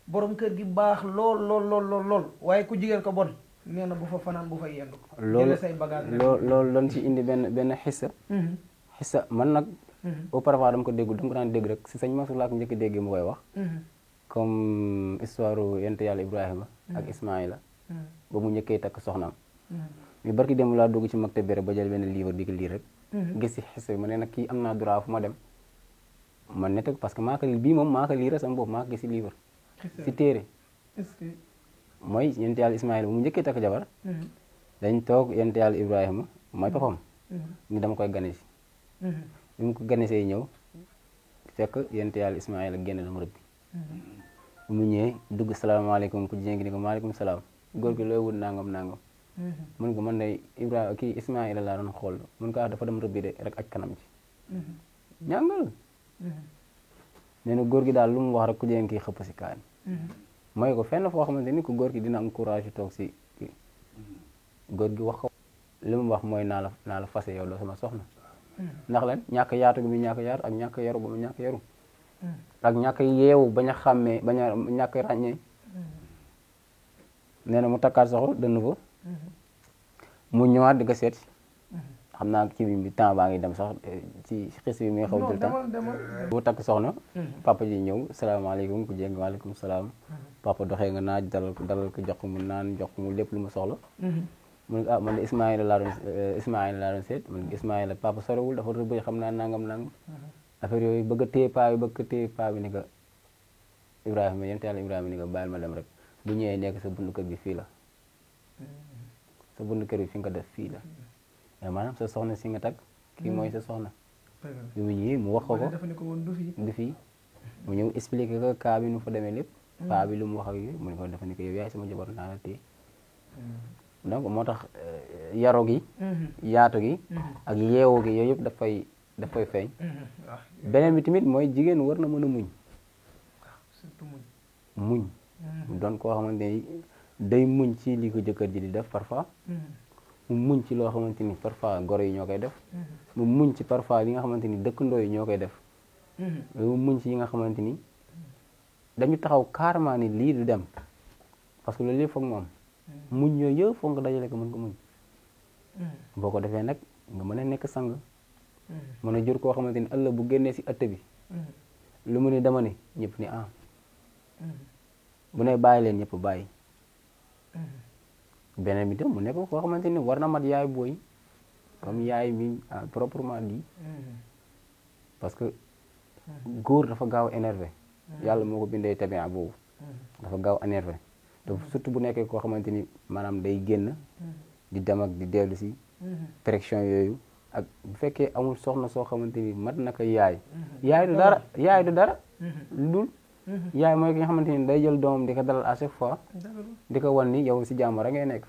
borom kër gi baax lool waaye ku jigéen ko bon nee na bu fa fanaan bu fa yendu jëlee say bagage loolu doon ci indi benn xissa man nag auparavant dama ko daan dégg rek si sëñ Mansour laa ko njëkk déggee mu koy wax comme histoire yonent yàlla Ibrahima ak Ismaïla ba mu njëkkee takk soxnaam mi barki dem laa dugg ci maktab bi rek ba jël benn livre di ko lire rek gis si xissa bi ma ne nag kii am naa droit fu ma dem man ne teg parce que maa ko lire sama bopp maa ko gis si livre si téere mooy yonent yàlla Ismaïla ba mu njëkkee takk jabar dañ toog yonent yàlla Ibrahima mooy papam ni dama koy gane si bi mu ko ganesee ñëw fekk yonent yàlla Ismaïla génn dama rëbbi bu mu ñëwee dugg salaamaaleykum ku jigéen gi ni ko maaleykum salaam góor gi looy wut nangam mun ko man day Ibrahima kii Ismaïla laa doon xool mun ko dafa dem rëbbi de rek aj kanam ci ñàngal nee na góor gi daal lu mu wax rek ku jigéen kii xëpp si kaan mooy ko fenn foo xamante ni ku góor gi dina am courage toog si kii góor gi wax ko li mu wax mooy naa la fase yow doo sama soxna ndax lan ñàkk yaatu bi mu ñàkk yaatu ak ñàkk yaru ba mu ñàkk yaru ak ñàkk yeewu bañ a xàmmee bañ a ñàkk ràññee nee na mu takkaat soxla dënn ko mu ñëwaat di ko seet xam naa ci bi temps baa ngi dem sax ci xis bi muy xaw jël temps bu takk soxna papa ji ñëw salaamaaleykum ku jéng waaleykum salaam papa doxee nga naaj dalal ko jox ko mu naan jox ko mu lépp lu mu soxla mu ne man de Ismaïla laa doon seet man Ismaïla papa sorewul dafa rëbb xam naa nangam affaire yooyu bëgg a téye paa bi ni ko Ibrahima yonent yàlla Ibrahima ni ko bàyyil ma dem rek bu ñëwee nekk sa bundu kër gi fii la sa bunt kër bi fi nga ko def fii la mais maanaam sa soxna si nga takk kii mooy sa soxna bi mu ñëwee mu wax ko dafa ne ko woon du fii mu ñëw expliqué ko cas bi nu fa demee lépp paa bi lu mu wax ak yooyu mu ne ko dafa ne ko yow yaay sama jabar naa la téye donc moo tax yaro gi yaatu gi ak yeewu gi yooyu yëpp dafay feeñ beneen bi tamit mooy jigéen war na mën a muñ muñ doon koo xamante ni day muñ ci li ko jëkkër ji di def parfois mu muñ ci loo xamante ni parfois goro yi ñoo koy def mu muñ ci parfois li nga xamante ni dëkkandoo yi ñoo koy def mu muñ ci yi nga xamante ni dañu taxaw carrément ni lii du dem parce que loolu yëpp foog mu am muñ yooyu yëpp foog nga dajale ko mën ko muñ boo ko defee nag nga mën a nekk sang mën a jur koo xamante ni ëllëg bu génnee si ëtt bi lu mu ni dama ni ñëpp ni ah bu ne bàyyi leen ñëpp bàyyi beneen bi tam mu nekk koo xamante ni war na mat yaay booy comme yaay mi proprement dit parce que góor dafa gaaw énervé yàlla moo ko bindee tabia boobu dafa gaaw énervé te surtout bu nekkee koo xamante ni maanaam day génn di dem ak di dellu si pression yooyu ak bu fekkee amul soxna soo xamante ni mat na ko yaay du dara dul yaay mooy ki nga xamante ni day jël doomam di ko dalal à chaque fois di ko wan ni yow si jàmm rek ngay nekk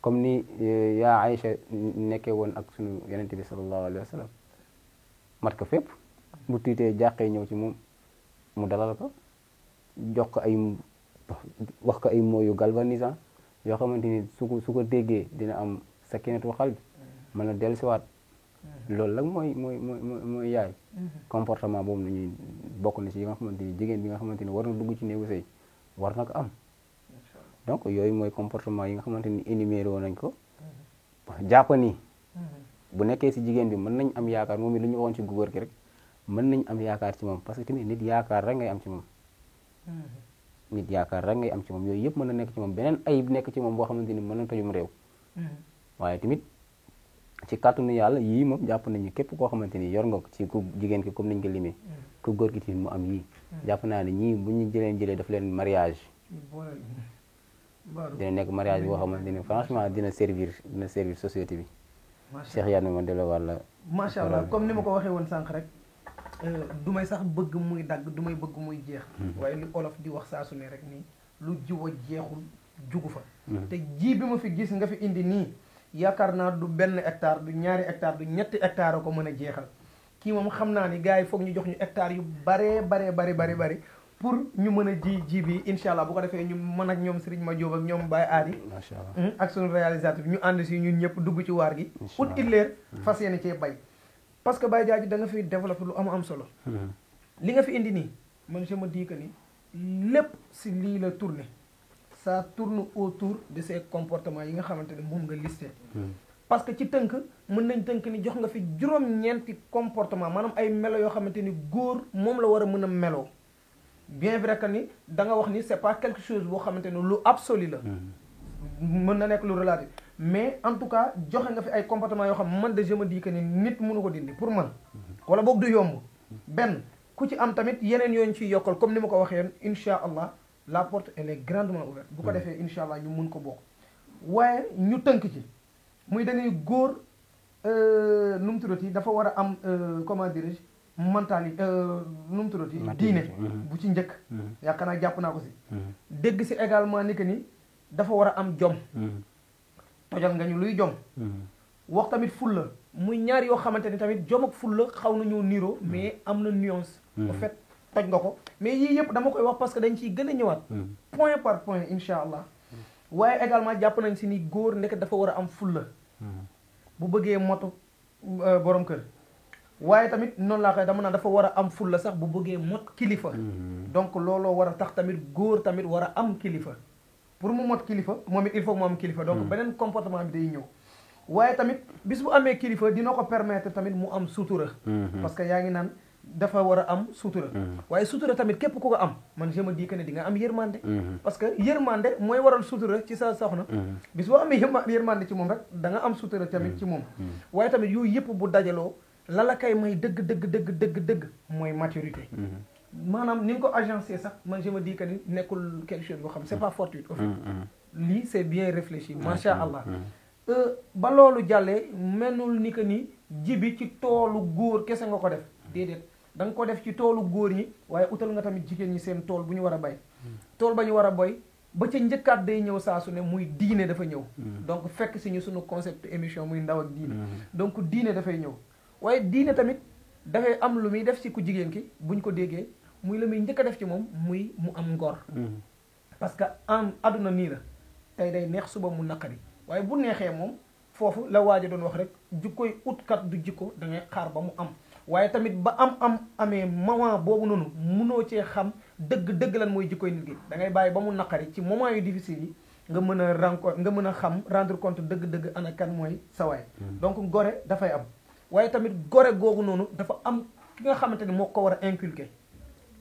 comme ni yaa Aïcha nekkee woon ak sunu yonent bi sallallahu alayhi wa sallam mat ko fépp bu tiitee jàqee ñëw ci moom mu dalal ko jox ko wax ko ay mots yu galvanisant yoo xamante ni su ko déggee dina am sakinatu qalbi mën na dellusiwaat loolu nag mooy yaay comportement boobu la ñuy bokk na ci yi nga xamante ni jigéen bi nga xamante ni war na dugg ci néegu sëy war na ko am donc yooyu mooy comportement yi nga xamante ni énuméré woon nañ ko jàpp ni bu nekkee si jigéen bi mën nañ am yaakaar moom it lu ñu waxoon ci góor gi rek mën nañ am yaakaar ci moom parce que tamit nit yaakaar rek ngay am ci moom nit yaakaar rek ngay am ci moom yooyu yëpp mën na nekk ci moom beneen ayib nekk ci moom boo xamante ni mën na tojum réew waaye tamit ci kàttanu yàlla yii moom jàpp nañu képp koo xamante ni yor nga ko ci ku jigéen ki comme niñ ko limee ku góor gi tamit mu am yii jàpp naa ne ñii bu ñu jëlee daf leen mariage dina nekk mariage boo xamante ni franchement dina servir société bi Cheikh Yane ma delloo wàlla macha allah comme ni ma ko waxee woon sànq rek du may sax bëgg muy dagg du may bëgg muy jeex waaye li olof di wax saa su ne rek nii lu jiw a jeexul jugu fa te ji bi ma fi gis nga fi indi nii yaakaar naa du benn hectare du ñaari hectare du ñetti hectare ko mën a jeexal kii moom xam naa ni gars yi foog ñu jox ñu hectares yu bari pour ñu mën a ji bi incha allah bu ko defee ñu mën ak ñoom Serigne Madiop ak ñoom Baye Adi ak suñu réalisateur bi ñu ànd si ñun ñëpp dugg ci waar gi ut illeer fas yéene cee bay parce que Baye Diadji da nga fi développé lu am solo li nga fi indi nii man je me dis que ni lépp si lii la tourné ça tourne autour de ces comportements yi nga xamante ne moom nga listé parce que ci tënk mën nañ tënk ni jox nga fi juróom-ñeenti comportement maanaam ay melo yoo xamante ni góor moom la war a mën a meloo bien vrai que ni da nga wax ni c'est pas quelque chose boo xamante ne lu absolu la mën na nekk lu relatif mais en tout cas joxe nga fi ay comportement yoo xam man de je me dis que ni nit mënu ko dindi pour man wala boog du yomb benn ku ci am tamit yeneen yooyu ciy yokkal comme ni ma ko waxee yoon incha allah la porte elle est grandement ouverte bu ko defee incha allah ñu mun ko bokk waaye ñu tënk ci muy dañuy góor nu mu tuddati dafa war a am comment dirais-je mentalité nu mu tuddati diine bu ci njëkk yaakaar naa jàpp naa ko si dégg si également ni que ni dafa war a am jom tojal nga ñu luy jom wax tamit fulla muy ñaar yoo xamante ni tamit jom ak fulla xaw nañoo niroo mais am na nuance en fait toj nga ko mais yii yëpp dama koy wax parce que dañ ciy gën a ñëwaat point par point incha allah waaye également jàpp nañ si ni góor nekk dafa war a am fulla bu bëggee motu borom kër waaye tamit noonu laa koy dama naan dafa war a am fulla sax bu bëggee mot kilifa donc looloo war a tax tamit góor tamit war a am kilifa pour mu mot kilifa moom it il faut mu am kilifa donc beneen comportement bi day ñëw waaye tamit bis bu amee kilifa dina ko permettre tamit mu am sutura parce que yaa ngi naan dafa war a am sutura waaye sutura tamit képp ku ko am man je me dis que ne di nga am yërmande parce que yërmande mooy waral sutura ci sa soxna bis boo amee yërmande ci moom rek da nga am sutura tamit ci moom waaye tamit yooyu yëpp bu dajaloo la kay may dëgg mooy maturité maanaam ni nga ko agencé sax man je me dis que ni nekkul quelque chose boo xam c'est pas fortuit au fait lii c'est bien réfléchi macha allah. ba loolu jàllee menul ni que ni jibi ci toolu góor kese nga ko def déedéet da nga ko def ci toolu góor ñi waaye utal nga tamit jigéen ñi seen tool bu ñu war a bay tool ba ñu war a boy ba ca njëkkaat day ñëw saa su ne muy diine dafa ñëw donc fekk si ñu suñu concept émission muy ndaw ak diine donc diine dafay ñëw waaye diine tamit dafay am lu muy def ci ku jigéen ki buñ ko déggee muy la muy njëkk a def ci moom muy mu am ngor parce que am àdduna nii la tey day neex suba mu naqari waaye bu neexee moom foofu la waaja doon wax rek jikkoy utkat du jikko da ngay xaar ba mu am waaye tamit ba am amee moment boobu noonu munoo cee xam dëgg lan mooy jikkoy nit gi da ngay bàyyi ba mu naqari ci moment yu difficile yi nga mën a nga mën a xam rendre compte dëgg ana kan mooy sa waay donc gore dafay am waaye tamit gore googu noonu dafa am ki nga xamante ni moo ko war a inculquer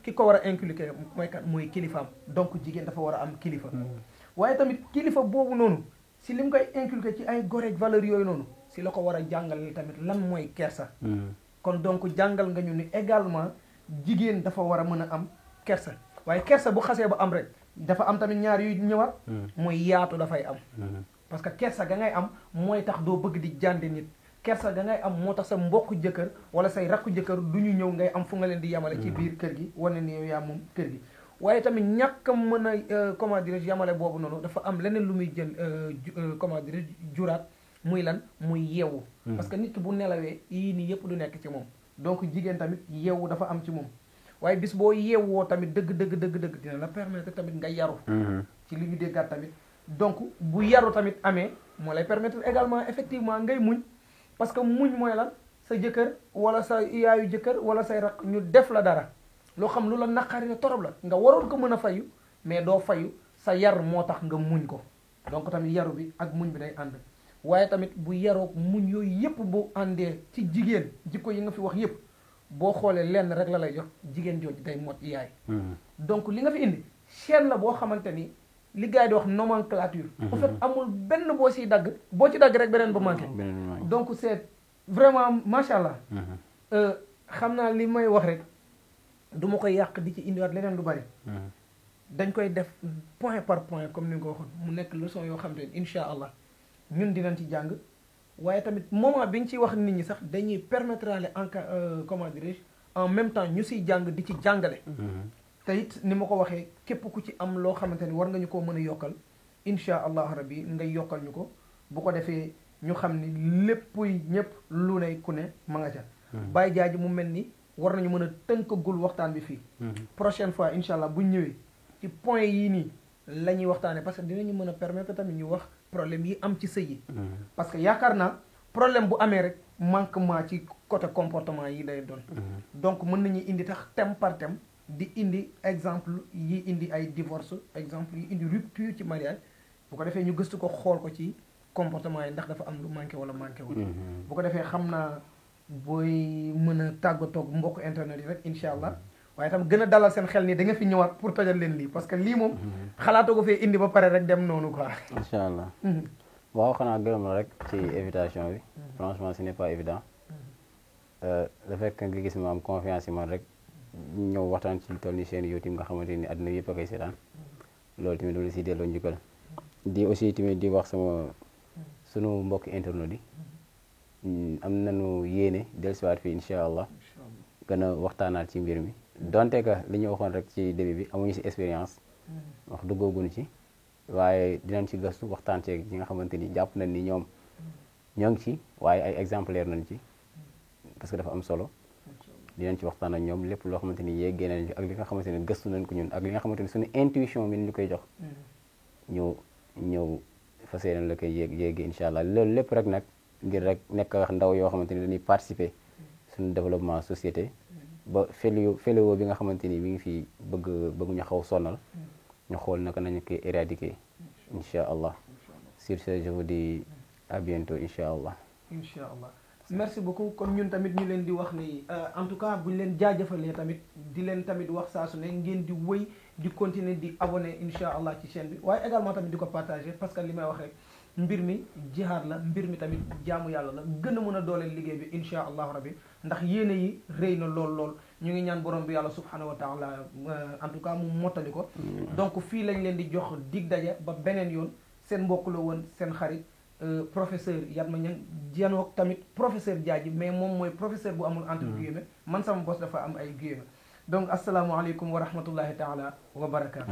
ki ko war a inculquer mooy kan mooy kilifaam donc jigéen dafa war a am kilifa waaye tamit kilifa boobu noonu si li mu koy inculquer ci ay gore valeurs yooyu noonu si la ko war a jàngal tamit lan mooy kersa kon donc jàngal nga ñu ni également jigéen dafa war a mën a am kersa waaye kersa bu xasee ba am rek dafa am tamit ñaar yuy ñëwaat mooy yaatu dafay am parce que kersa ga ngay am mooy tax doo bëgg di jànde nit kersa ga ngay am moo tax sa mbokk jëkkër wala say rakku jëkkër du ñu ñëw ngay am fu nga leen di yamale ci biir kër gi wane ni yow yaa moom kër gi waaye tamit ñàkk a mën a comment dirais-je yamale boobu noonu dafa am leneen lu muy jël comment dirais-je juraat muy lan muy yeewu parce que nit ki bu nelawee yii nii yëpp du nekk ci moom donc jigéen tamit yeewu dafa am ci moom waaye bis boo yeewoo tamit dëgg dina la permettre tamit nga yaru ci li ñu déggaat tamit donc bu yaru tamit amee moo lay permettre également effectivement ngay muñ parce que muñ mooy lan sa jëkkër wala sa yaayu jëkkër wala say rak ñu def la dara loo xam lu la naqari la torop la nga waroon ko mën a fayu mais doo fayu sa yar moo tax nga muñ ko donc tamit yaru bi ak muñ bi day ànd waaye tamit bu yaroog muñ yooyu yëpp bu àndee ci jigéen jikko yi nga fi wax yëpp boo xoolee lenn rek la lay jox jigéen jooju day mot yaay donc li nga fi indi chaîne la boo xamante ni li gars yi di wax nomenclature en fait amul benn boo siy dagg boo ci dagg rek beneen ba manqué donc c'est vraiment macha allah xam naa li may wax rek du ma koy yàq di ci indiwaat leneen lu bari dañ koy def point par point comme ni nga ko waxoon mu nekk leçon yoo xam ne incha allah ñun dinañ ci jàng waaye tamit moment bi ñu ciy wax nit ñi sax dañuy permettre en comment dirais-je en même temps ñu siy jàng di ci jàngale te it ni ma ko waxee képp ku ci am loo xamante ni war nga ñu koo mën a yokkal incha allah rabbi ngay yokkal ñu ko bu ko defee ñu xam ni léppuy ñëpp lu ne ku ne ma nga ca bàyyi jaaji mu mel ni war nañu mën a tënkagul waxtaan bi fii prochaine fois incha allah buñ ñëwee ci point yii nii la ñuy waxtaanee parce que dinañu mën a permettre tamit ñu wax problème yi am ci sëy yi parce que yaakaar naa problème bu amee rek manquement ci côté comportement yi lay doon donc mën nañu indi tax thème par thème di indi exemple yi indi ay divorce exemple yi indi rupture ci mariage bu ko defee ñu gëstu ko xool ko ci comportement yi ndax dafa am lu manqué wala manqué wala bu ko defee xam naa booy mën a tàggatoog mbokk internet yi rek incha allah waaye tam gën a dalal seen xel nii da nga fi ñëwaat pour tojal leen lii parce que lii moom xalaatoo ko fee indi ba pare rek dem noonu quoi. incha allah waaw xanaa gërëm la rek ci invitation bi franchement ce n'est pas évident le fait que nga gis ma am confiance yi man rek ñëw waxtaan ci lu toll ni chaîne YouTube nga xamante ni àdduna yëpp a koy seetaan loolu tamit dama la si delloo njukkal di aussi tamit di wax sunu mbokk internet yi am nañu yéene dellusiwaat fii incha allah gën a waxtaanaat ci mbir mi donte que li ñu waxoon rek ci début bi amuñu si expérience wax duggooguñu ci waaye dinañ ci gëstu waxtaan ceeg ñi nga xamante ni jàpp nañ ni ñoom ñoo ngi ci waaye ay exemplaire nañ ci parce que dafa am solo dinañ ci waxtaan ak ñoom lépp loo xamante ni yeggee nañ ci ak li nga xamante ni gëstu nañ ko ñun ak li nga xamante ni suñu intuition bi ñu koy jox ñëw fas yéene la koy yeggee incha allah loolu lépp rek nag ngir rek nekk wax ndaw yoo xamante ni dañuy participer suñu développement société ba fléau bi nga xamante ni mi ngi fi bëgg ñu xaw sonal ñu xool naka nañu koy éradiquer incha allah sur ce je vous dis à bientôt incha allah. incha allah merci beaucoup kon ñun tamit ñu leen di wax ni en tout cas bu ñu leen jaajëfalee tamit di leen tamit wax saa su ne ngeen di wëy di continuer di abonné incha allah ci chaîne bi waaye également tamit di ko partager parce que li may wax rek mbir mi jihaad la mbir mi tamit jaamu yàlla la gën a mën a dooleel liggéey bi incha allahu rabbi ndax yéene yi rëy na lool lool ñu ngi ñaan borom bi yàlla subhanahu wa taala en tout cas mu mottali ko donc fii lañ leen di jox dig daje ba beneen yoon seen mbokk la woon seen xarit professeur Yatma Niang janoog tamit professeur Diadji mais moom mooy professeur bu amul entre guillemets man sama bos dafa am ay guillemets donc asalaamaaleykum wa rahmatullahi taala wa barakaatu.